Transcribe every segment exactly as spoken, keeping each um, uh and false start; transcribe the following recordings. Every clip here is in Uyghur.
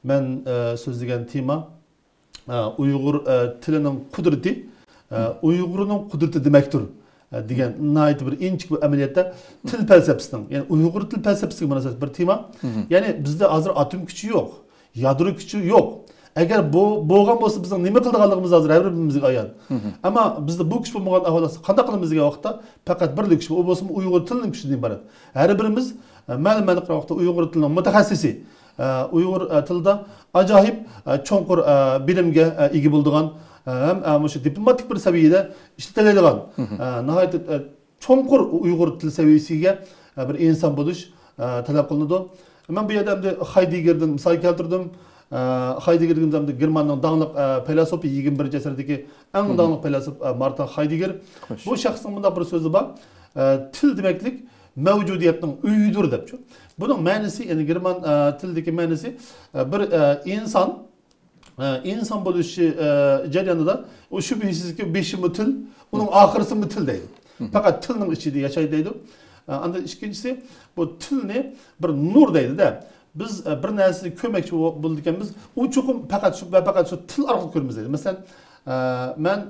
مەن ئە، سۆزلىگەن تېما ئە، ئۇيغۇر ئە، تىلىنىڭ قۇدرىتى ئە، ئۇيغۇرنىڭ قۇدرىتى دېمەكتۇر ئە، دېگەن ناھايىتى بىر ئىنچىكە بىر ئەمەلىيەتتە تىل پەلسەپىسىنىڭ، يەنى ئۇيغۇر تىل پەلسەپىسىگە مۇناسىۋەتلىك بىر تېما. يەنى بىزدە ھازىر ئاتوم كۈچى يوق، يادرو كۈچى يوق. ئەگەر بۇ بولغان بولسا بىزنىڭ نېمە قىلىدىغانلىقىمىز ھازىر ھەر بىرىمىزگە ئايان. ئەمما بىزدە بۇ كۈچ بولمىغان ئەھۋال ئاستىدا قانداق قىلىمىز دېگەن ۋاقىتتا پەقەت بىرلا كۈچ بار، ئۇ بولسىمۇ ئۇيغۇر تىلىنىڭ كۈچىدىن ئىبارەت. ھەر بىرىمىز ئە، مەلۇم مەلۇم ۋاقىتتا ئۇيغۇر تىلىنىڭ مۇتەخەسسىسى، ئە، ئۇيغۇر ئە، تىلىدا ئاجايىپ ئە، چوڭقۇر ئە، بىلىمگە ئە، ئىگە بولىدىغان ئە، ھەم ئە، مۇشۇ دىپلوماتىك بىر سەۋىيەدە ئىشلىتىلىدىغان ئە، ناھايىتى ئە، چوڭقۇر ئۇيغۇر تىل سەۋىيەسىگە ئە، بىر ئىنسان بولۇش ئە، تەلەپ قىلىنىدۇ. مەن بۇ يەردە ئەمدى خايدېگگېردىن مىسال كەلتۈردۈم. ئە، خايدېگگېر دېگىنىمىز ئەمدى گېرماننىڭ داڭلىق ئە، پەيلاسوپى، يىگىرمە بىرىنچى ئەسىردىكى ئەڭ داڭلىق پەيلاسوپ ئە، مارتىن خايدېگگېر. بۇ شەخسنىڭ مۇنداق بىر سۆزى بار. ئە، تىل دېمەكلىك مەۋجۇدىيەتنىڭ ئۆيىدۇر دەپچۇ. بۇنىڭ مەنىسى، يەنى گېرمان ئە، تىلىدىكى مەنىسى ئە، بىر ئە، ئىنسان ئە، ئىنسان بولۇشى ئە، جەريانىدا ئۇ شۈبھىسىزكى بېشىمۇ تىل، ئۇنىڭ ئاخىرىسىمۇ تىل دەيدۇ. پەقەت تىلنىڭ ئىچىدە ياشايدۇ دەيدۇ. ئە، ئاندىن ئىككىنچىسى، بۇ تىلنى بىر نۇر دەيدۇ-دە. بىز ئە، بىر نەرسىنى كۆرمەكچى بو- بولىدىكەنمىز، ئۇ چوقۇم پەقەت شۇ ۋە پەقەت شۇ تىل ئارقىلىق كۆرىمىز دەيدۇ. مەسىلەن، ئە، مەن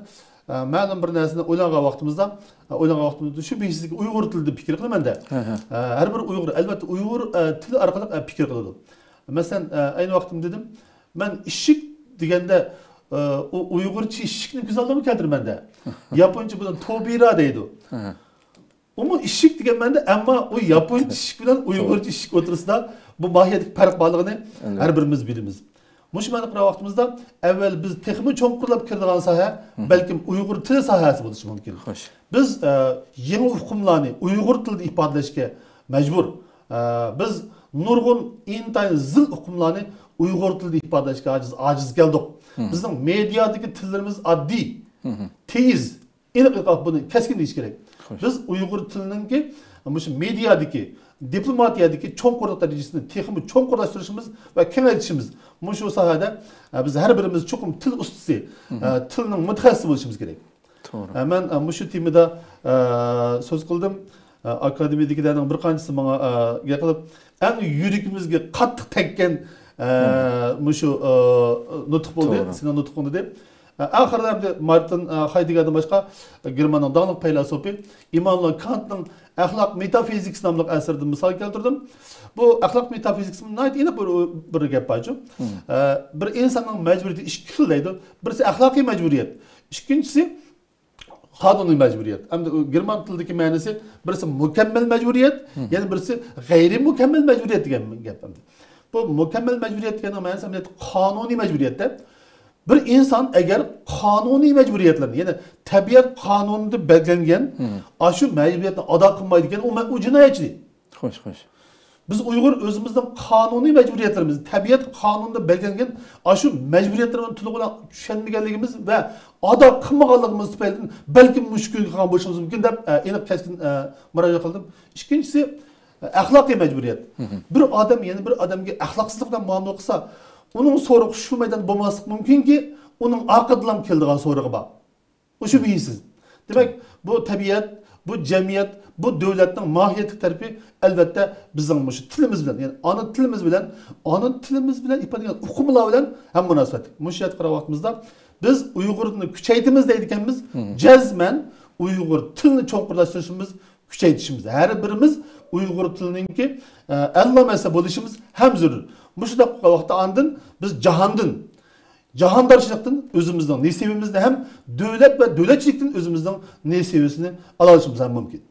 ئە، مەلۇم بىر نەرسىنى ئويلانغان ۋاقتىمىزدا، ئە، ئويلانغان ۋاقتىمىزدا شۈبھىسىزكى ئۇيغۇر تىلىدا پىكىر قىلىمەن-دە. ئە، ھەر بىر ئۇيغۇر ئەلۋەتتە ئۇيغۇر ئە، تىلى ئارقىلىق ئە، پىكىر قىلىدۇ. مەسىلەن، ئە، ئەينى ۋاقتىمدا دېدىم، مەن ئىشىك دېگەندە ئە، ئۇ ئۇيغۇرچە ئىشىكنى كۆز ئالدىمغا كەلتۈرىمەن-دە. ياپونچە بۇنى توبىرا دەيدۇ. ئۇمۇ ئىشىك دېگەن مەنىدە، ئەمما ئۇ ياپونچە ئىشىك بىلەن ئۇيغۇرچە ئىشىك ئوتتۇرىسىدا بۇ ماھىيەتتىكى پەرق بارلىقىنى ھەر بىرىمىز بىلىمىز. مۇشۇ مەنىدە قارىغان ۋاقتىمىزدا، ئەۋۋەل بىز تېخىمۇ چوڭقۇرلاپ كىرىدىغان ساھە، بەلكىم ئۇيغۇر تىلى ساھەسى بولۇشى مۇمكىن. بىز ئە، يېڭى ئۇقۇملارنى ئۇيغۇر تىلىدا ئىپادىلەشكە مەجبۇر. ئە، بىز نۇرغۇن ئىنتايىن زىل ئۇقۇملارنى ئۇيغۇر تىلىدا ئىپادىلەشكە ئاجىز، ئاجىز كەلدۇق. بىزنىڭ مېدىيادىكى تىللىرىمىز ئاددىي، تېيىز، ئېنىق، ئېنىق بۇنى كەسكىن دېيىش كېرەك. بىز ئۇيغۇر تىلىنىڭكى مۇشۇ مېدىيادىكى، دىپلوماتىيەدىكى چوڭقۇرلۇق دەرىجىسىنى تېخىمۇ چوڭقۇرلاشتۇرۇشىمىز ۋە كېڭەيتىشىمىز، مۇشۇ ساھەدە ئە، بىز ھەر بىرىمىز چوقۇم تىل ئۇستىسى، ئە، تىلنىڭ مۇتەخەسسىسى بولۇشىمىز كېرەك. توغرا. ئە، مەن ئە، مۇشۇ تېمىدا ئە، سۆز قىلدىم. ئە، ئاكادېمىيەدىكىلەرنىڭ بىر قانچىسى ماڭا ئە، گەپ قىلىپ، ئەڭ يۈرىكىمىزگە قاتتىق تەگكەن ئە، مۇشۇ ئە، نۇتۇق بولدى، سېنىڭ نۇتۇقۇڭ دېدى. ئە، ئاخىرىدا ئەمدى مارتىن ئە، خايدېگگېردىن باشقا گېرماننىڭ داڭلىق پەيلاسوپى ئىممانۇئېل كانتنىڭ ئەخلاق مېتافىزىكىسى ناملىق ئەسىرىدىن مىسال كەلتۈردۈم. بۇ ئەخلاق مېتافىزىكىسى ناھايىتى ئېنىق بىر، بىر گەپ بارچۇ. ئە، بىر ئىنساننىڭ مەجبۇرىيىتى ئىككى خىل دەيدۇ. بىرسى ئەخلاقىي مەجبۇرىيەت، ئىككىنچىسى قانۇنىي مەجبۇرىيەت. ئەمدى ئۇ گېرمان تىلىدىكى مەنىسى بىرسى مۇكەممەل مەجبۇرىيەت، يەنە بىرسى غەيرىي مۇكەممەل مەجبۇرىيەت دېگەن گەپ ئەمدى. بۇ مۇكەممەل مەجبۇرىيەت دېگەننىڭ مەنىسى ئەمدى قانۇنىي مەجبۇرىيەتتە. بىر ئىنسان ئەگەر قانۇنىي مەجبۇرىيەتلەرنى، يەنى تەبىئەت قانۇنىدا بەلگىلەنگەن ئاشۇ مەجبۇرىيەتنى ئادا قىلمايدىكەن، ئۇ مە-، ئۇ جىنايەتچى. خوش، خوش. بىز ئۇيغۇر ئۆزىمىزنىڭ قانۇنىي مەجبۇرىيەتلىرىمىز، تەبىئەت قانۇنىدا بەلگىلەنگەن ئاشۇ مەجبۇرىيەتلەرنى تولۇق بىلەن چۈشەنمىگەنلىكىمىز ۋە ئادا قىلمىغانلىقىمىز تۈپەيلىدىن بەلكىم مۇشۇ كۈنگە قالغان بولۇشىمىز مۇمكىن دەپ، ئە، ئېنىق كەسكىن، ئە، مۇراجىئەت قىلدىم. ئىككىنچىسى، ئە، ئەخلاقىي مەجبۇرىيەت. بىر ئادەم يەنە بىر ئادەمگە ئەخلاقسىزلىق بىلەن مۇئامىلە قىلسا، ئۇنىڭ سورىقى شۇ مەيداندا بولماسلىقى مۇمكىنكى، ئۇنىڭ ئارقىدىنلا كېلىدىغان سورىقى بار. ئۇ شۈبھىسىز. دېمەك، بۇ تەبىئەت، بۇ جەمئىيەت، بۇ دۆلەتنىڭ ماھىيەتلىك تەرىپى، ئەلۋەتتە، بىزنىڭ مۇشۇ تىلىمىز بىلەن، يەنى ئانا تىلىمىز بىلەن، ئانا تىلىمىز بىلەن ئىپادىلىگەن ئۇقۇملار بىلەن ھەم مۇناسىۋەتلىك. مۇشۇ يەردە قارىغان ۋاقتىمىزدا، بىز ئۇيغۇرنى كۈچەيتىمىز دەيدىكەنمىز، جەزمەن ئۇيغۇر تىلىنى چوڭقۇرلاشتۇرۇشىمىز، كۈچەيتىشىمىز، ھەر بىرىمىز ئۇيغۇر تىلىنىڭكى، ئە، ئەللامەسە بولۇشىمىز ھەم زۆرۈر. مۇشۇنداق بولغان ۋاقىتتا ئاندىن بىز جاھاندىن، جاھاندارچىلىقتىن ئۆزىمىزنىڭ نېسىۋىمىزنى ھەم دۆلەت ۋە دۆلەتچىلىكتىن ئۆزىمىزنىڭ نېسىۋىسىنى ئالالىشىمىز ھەم مۇمكىن.